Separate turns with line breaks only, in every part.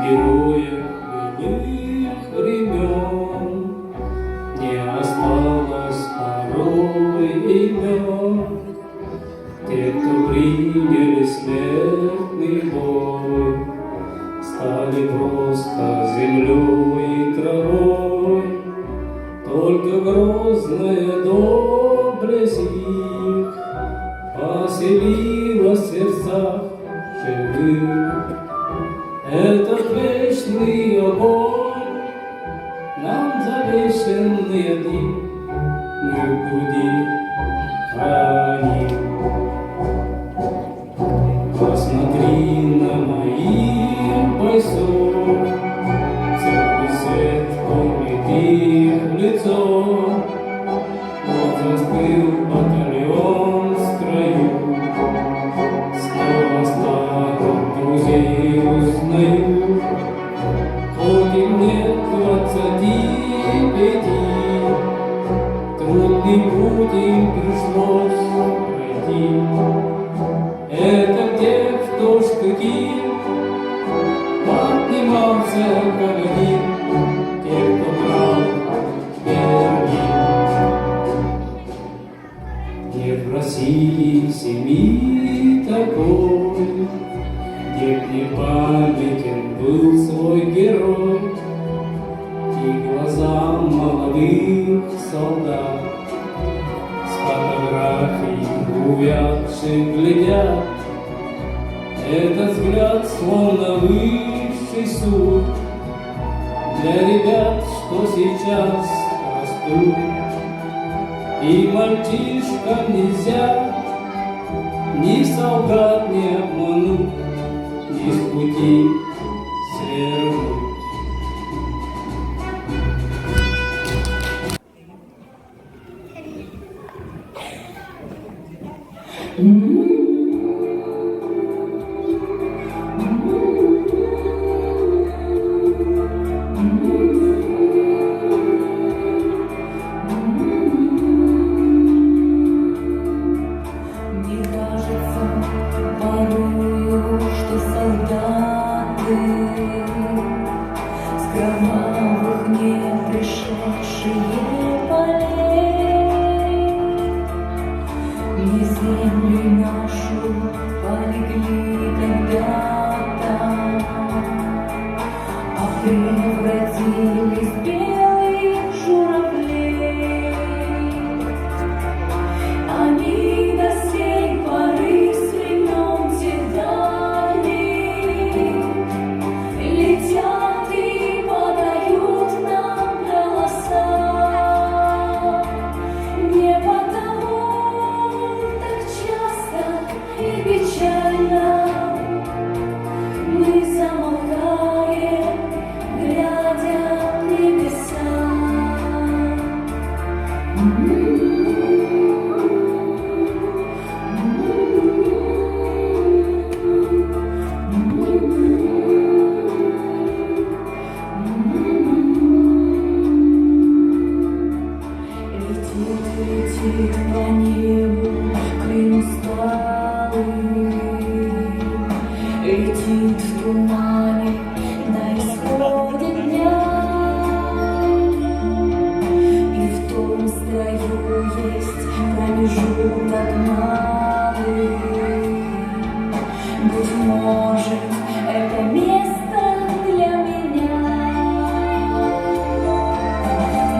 Героев былых времен не осталось порой имен. Те, кто приняли смертный бой, стали просто землей и травой. Только грозная доблесть их поселилась в сердцах живых. Этот вечный огонь нам завещанный один мы в груди храним. Посмотри на моих бойцов, целый свет помнит их в лицо. Вот застыл батальон в строю, снова старых друзей узнаю. Хоть им нет 25, трудный путь им пришлось пройти. Это те, кто штыки поднимался как один, те, кто брал Берлин. Нет в России семьи такой, где б не памятен был свой герой. И глазам молодых солдат с фотографий увядших глядят. Этот взгляд словно высший суд для ребят, что сейчас растут. И мальчишкам нельзя ни солдат не обмануть, ни с пути свернуть.
Мне кажется порою, что солдаты с кровавых не пришедшие полей не землю нашу полегли когда-то, а превратились в белых журавлей. Они до сей поры с времен тех дальних летят и подают нам голоса. Не потому так часто и печально мы замолкаем, глядя в небеса. Летит, летит по небу клин усталый, летит в тумане на исходе дня. И в том строю есть промежуток малый. Быть может, это место для меня.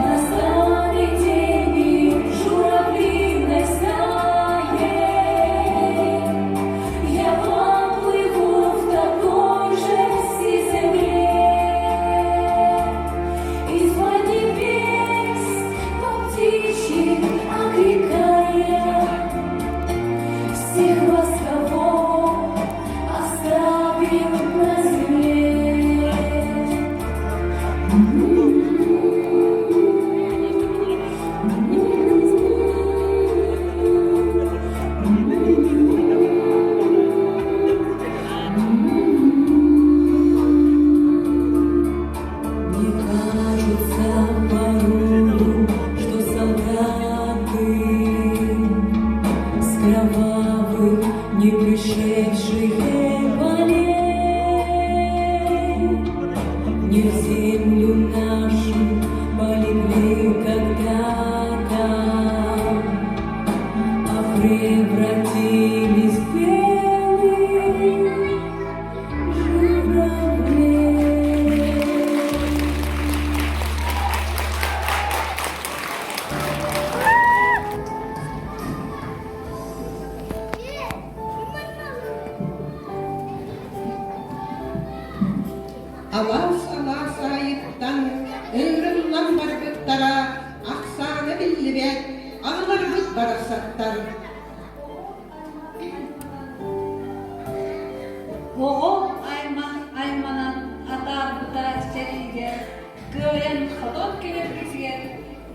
Настанет день и в журавлиной стае я поплыву в такой же сизой мгле. Из-под небес по-птичьи окликая всех вас, кого оставил на земле. Мне кажется порою, что солдаты с кровавых не пришедшие полей. Землю нашу полегли когда-то, а превратились в белых журавлей.
Алаас-алаас аайыттан ыҥырыллан барбыттара ахсаана биллибэт аҕаларбыт барахсаттар.
Оҕо аймах айманан атаарбыта сэриигэ кыайан хотон кэлэргитигэр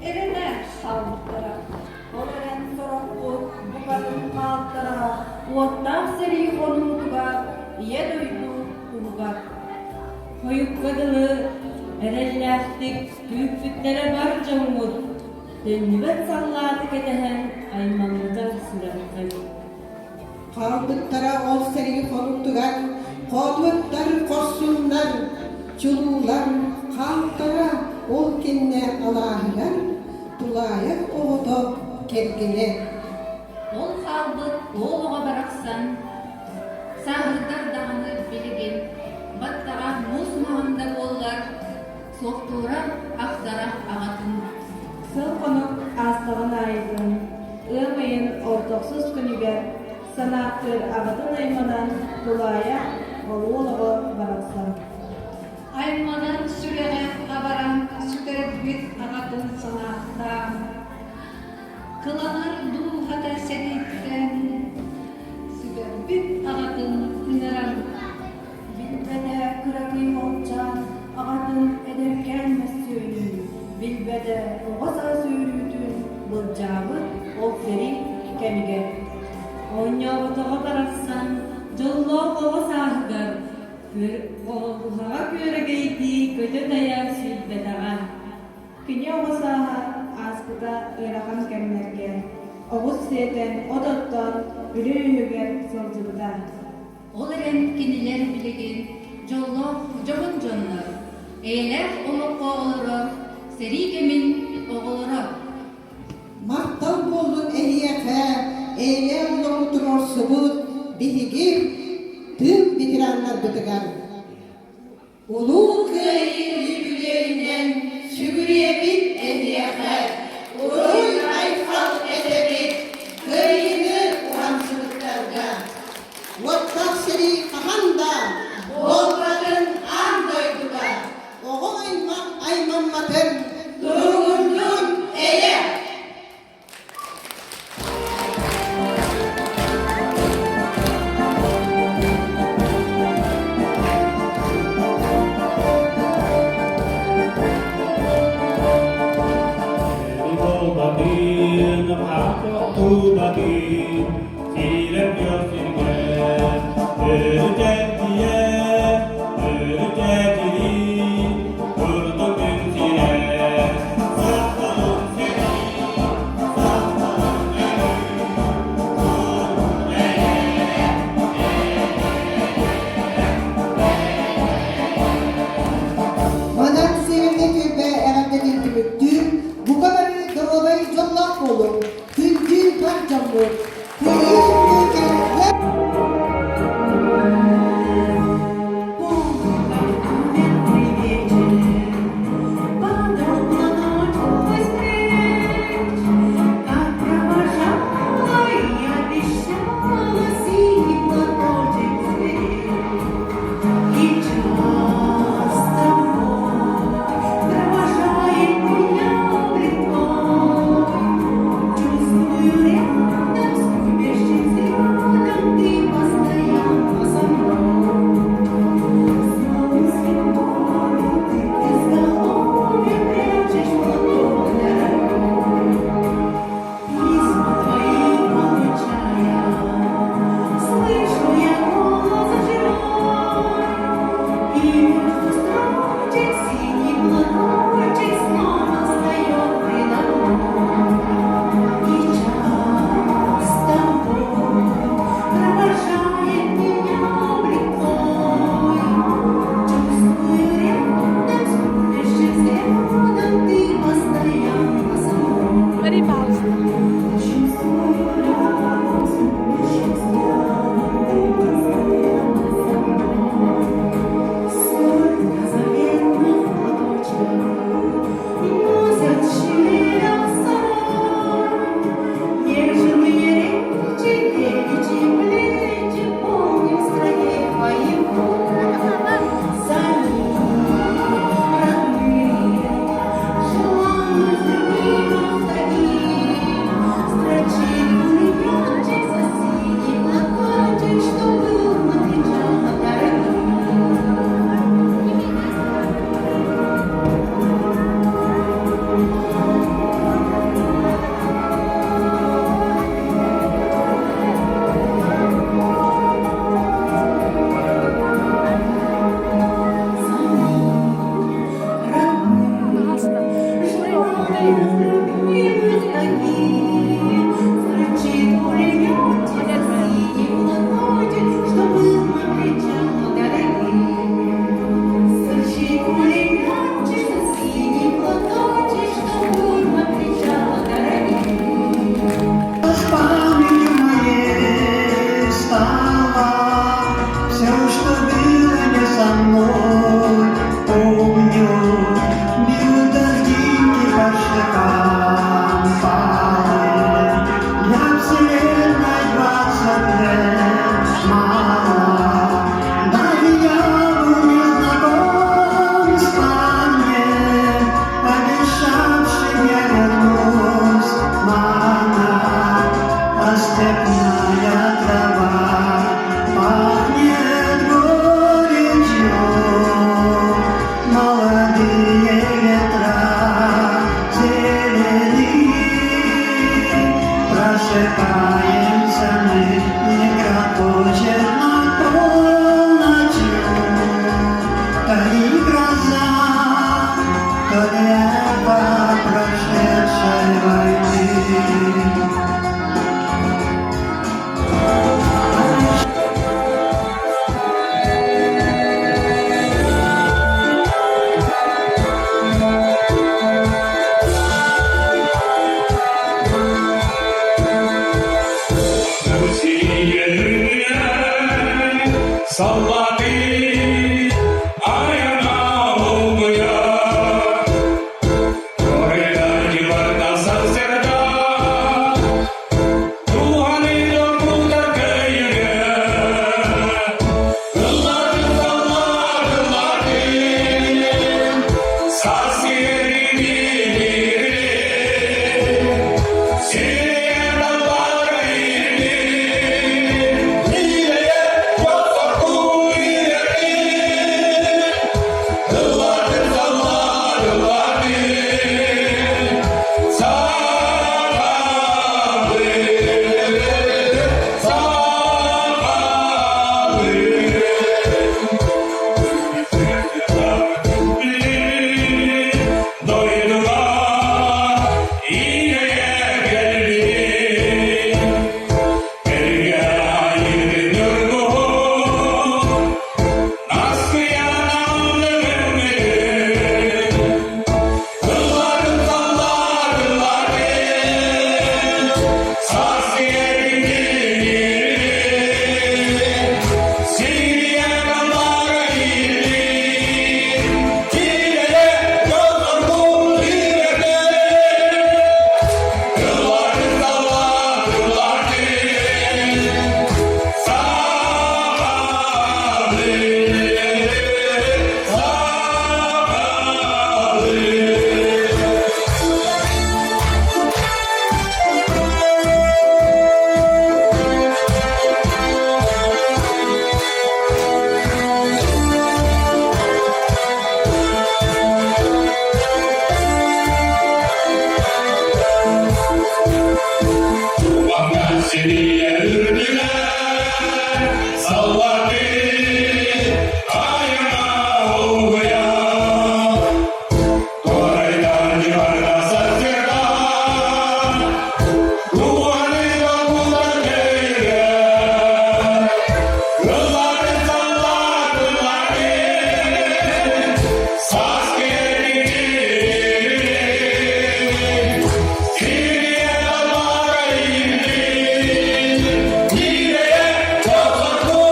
эрэнэ хаалбыттара.
Ол эрэн сорохпут букатын хаалтара уоттаах сэрии хонуутугар Ийэ дойду туһугар.
Хойукка дылы эрэллээхтик күүппүттэрэ бар дьоҥҥут, төннүбэт саллааты кэтэһэн аймаммыта сүрэххит.
Хаалбыттара ол сэрии хонуутугар хоодуоттар, хорсуннар, чулуулар хаалтара ол кэннэ алааһыгар тулаайах оҕото кэргэнэ.
Ол хаалбыт уол оҕо барахсан сааһырдар даҕаны билигин баттаҕа муус маҥан да буоллар суохтуура ахтара аҕатын.
Сыл-хонук аастаҕын аайытын, ыам ыйын ортохсус күнүгэр санааттыыр аҕатын айманан тулаайах олуол оҕо барахсан.
Айманан сүрэҕэ абаран сүтэрбит аҕатын санааттаан, кыланар дууһата сэниттэн сүтэрбит аҕатын ыҥыран
Билбэтэ кыракый уолчаан аҕатын эдэркээн мөссүөнүн, билбэтэ оҕо саас үөрүүтүн былдьаабыт ол сэрии кэмигэр.
Оонньооботоҕо барахсан дьоллоох оҕо сааһыгар оҕуһаҕа күөрэгэйдии көтө-дайа сүүрбэтэҕэ.
Кини оҕо сааһа ааспыта ыарахан кэмнэргэ, оҕус сиэтэн, от оттоон, үлэ үөһүгэр сылдьыбыта.
Ол эрэн кинилэр билигин дьоллоох дьоһун дьоннор, эйэлээх олоххо олорор сэрии кэмин оҕолоро.
Махтал буоллун эһиэхэ, эйэлээх олоҕу туруорсубут биһиги тыыл ветераннарбытыгар. Улуу Кыайыы үбүлүөйүнэн сүгүрүйэбит эһиэхэ, уруй-айхал этэбит Кыайыыны уһансыбыттарга. Уоттаах сэрии хаһан да буолбатын аан дойдуга, оҕо аймах аймамматын туругурдун эйэ!
Өрүтэ Саллаты айана улгуйар, Оройдар дьыбарда сарсыарда, Дууһаны доргутар көйгө. Ыллатын саллар ыллатын, Саас сири Дойдуга иэйэ кэлбит, эргэ ньургуһун, наскыйанан лүҥүрүн, ылларын саллар ылларын, саас эргиирин, сирийэ даллара иирдин, киирэрэ дьоллоргун иирдин, ылларын саллар ылларын, сахалыы, сахалыы. Туһаҥҥа сирийэ үрдүнэн саллаты айана угуйар. Туорайдан дьыбарда сарсыарда, дууһаны долгутар көйгө. Ылларын саллар ылларын, саас кэргин. Сирийэ далбара иирдин, киирэ тоқсоргу.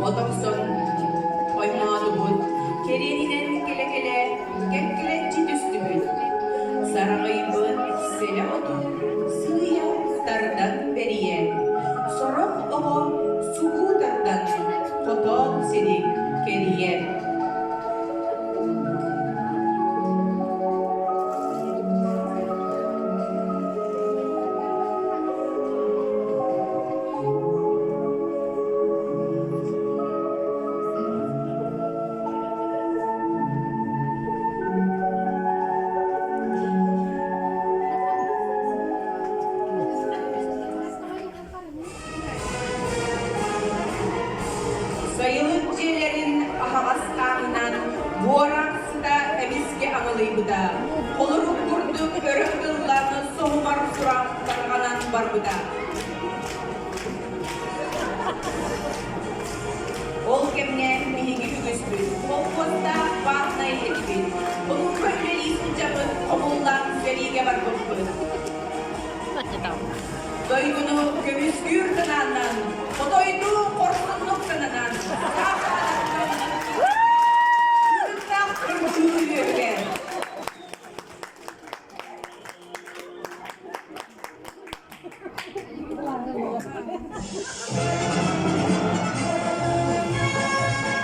От охсон оймоотубут, кэриэнинэн кэлэ-кэлэ кэккэлэччи түстүбүт. Сараҕыйбыт сэлэ оту сыыйа тардан бэрийэн, сорох оҕо сукуу тардан хотоол сири кэрийэр. Сайылык дьиэлэрин аһаҕас аанынан буораах сыта эмискэ аҥылыйбыта, холорук курдук өрө ытыллан соһумар сурах тарҕанан барбыта. Ол кэмҥэ биһиги үгүспүт холкуостаах бааһынай этибит, онуоха үлэлии сылдьабыт, хомуллан сэриигэ барбыппыт. Дойдуну көмүскүүр санааннан, хотойдуу хорсуннук сананан, саах кыргыы үөһүгэр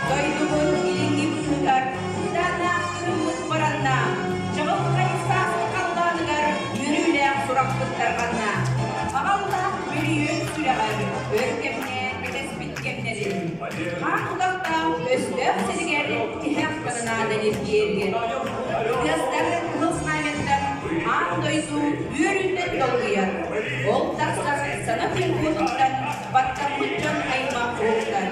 Дойдубут илиҥҥи быыһыгар кытаанах кыһыммыт баранна, чаҕылхай сааскы халлааныгар үөрүүлээх сурахпыт тарҕанна. Аҕаллаах мөлүйүөн сүрэҕэр өр кэмҥэ кэтэспит кэмнэрин, хаан утахтаах өстөөх сиригэр тиһэх кананаада ньиргиэргэр, тыастар кыһыл знамяттан аан дойду үөрүүнэн долгуйар. Ол тахсар сана күн уотуттан баттаммыт дьон аймах уһуктар.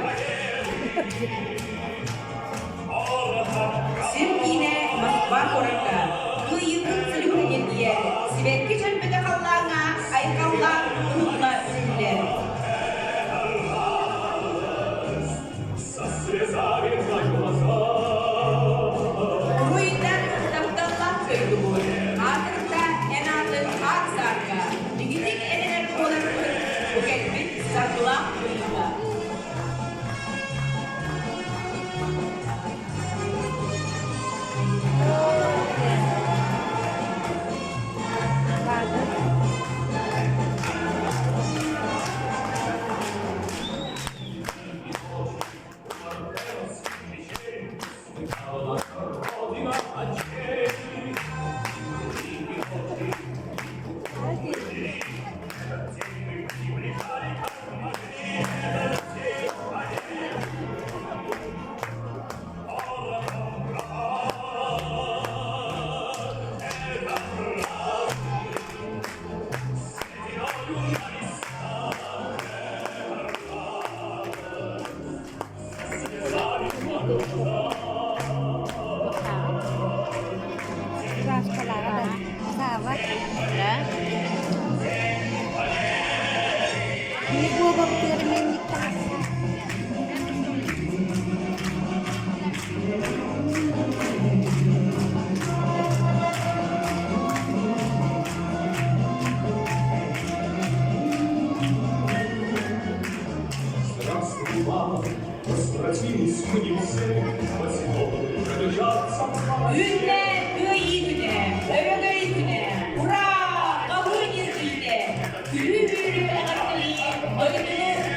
Сир киинэ Москва куоракка Кыайыытын сөрүгүн ньиргийэр, сибэкки чөлбөтө халлааҥҥа айхаллаах уһулла үрүллэр. Уруйдан тапталлаах дойдубут, аатырда эн аатын аар-саарга, бигитик эрэнэр буоларбыт бу кэлбит саргылаах кыайыыга. Үүннэ кыайыы күнэ, өрөгөй күнэ, ура! Хаһыы ньиргийдэ, күлүү-үөрүү эҕэрдэлии дойдуну.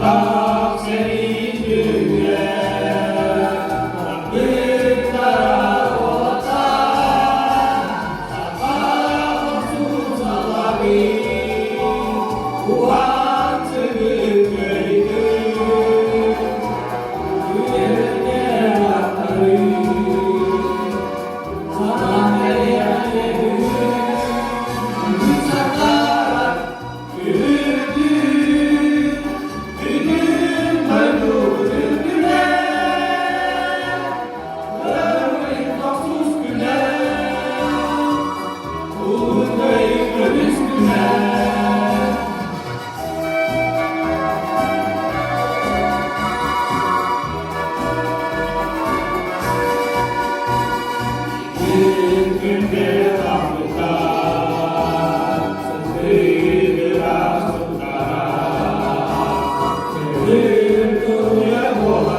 Уоттаах сэрии түгэ, барбыттара уолаттар, саха хорсун салабын, уһансыбыт кыайдын, үйэлэргэ аттарын, санаан кэлиэххэ бүгүн, бүгүн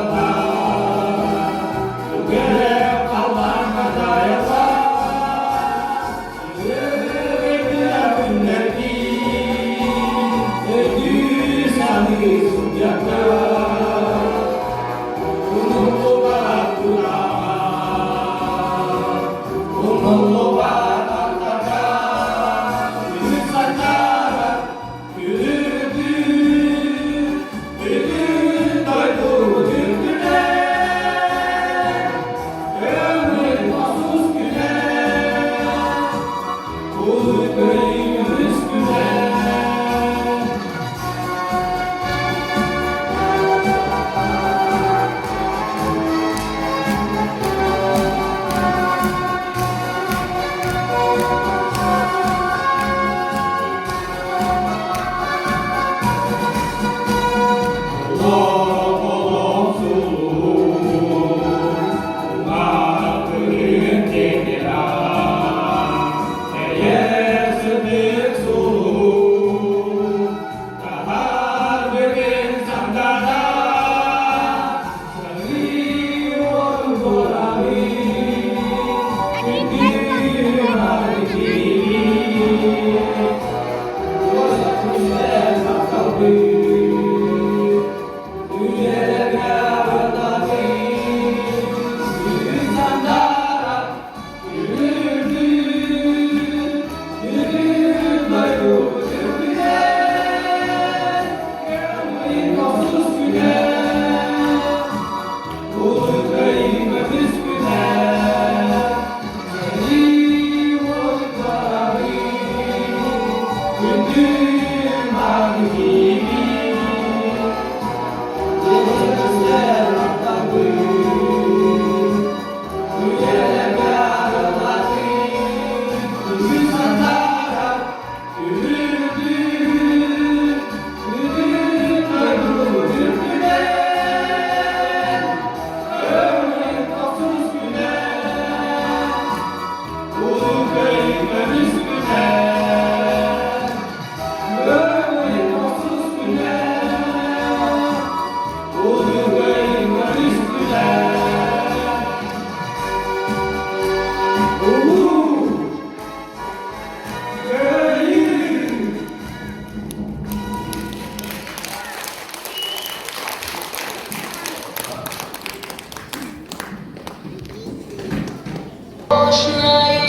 сардарар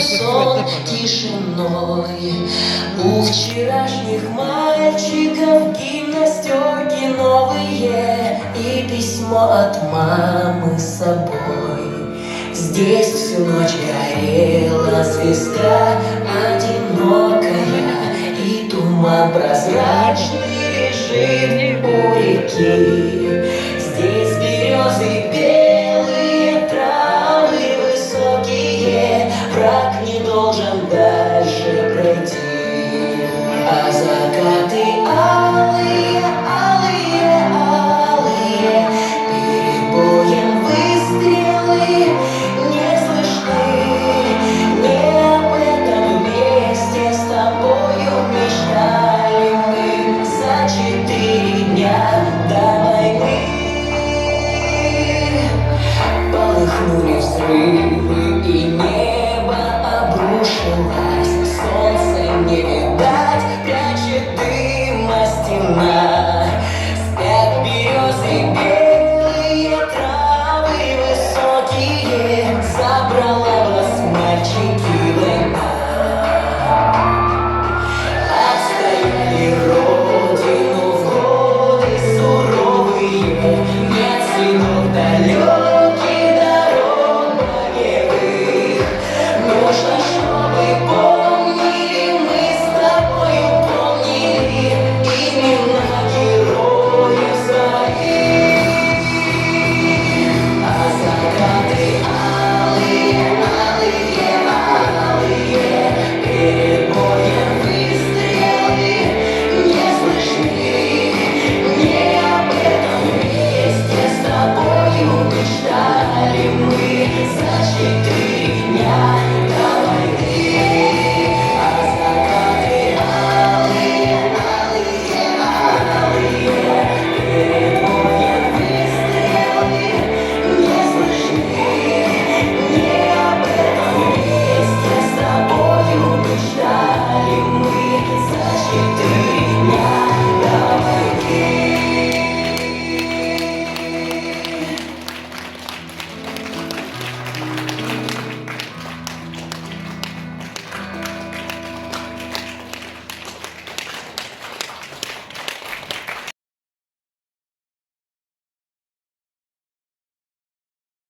Сон тишиной У вчерашних мальчиков гимнастерки новые И письмо от мамы с собой. Здесь всю ночь горела звезда одинокая, И туман прозрачный лежит у реки. Здесь березы белые, травы высокие, Враг не должен дальше пройти. А закаты алые, алые, алые, Перед боем выстрелы не слышны. Не об этом вместе с тобою мечтали мы за 4 дня до войны. Полыхнули взрывы, и небо обрушилось. Солнце не видать, прячет дыма стена.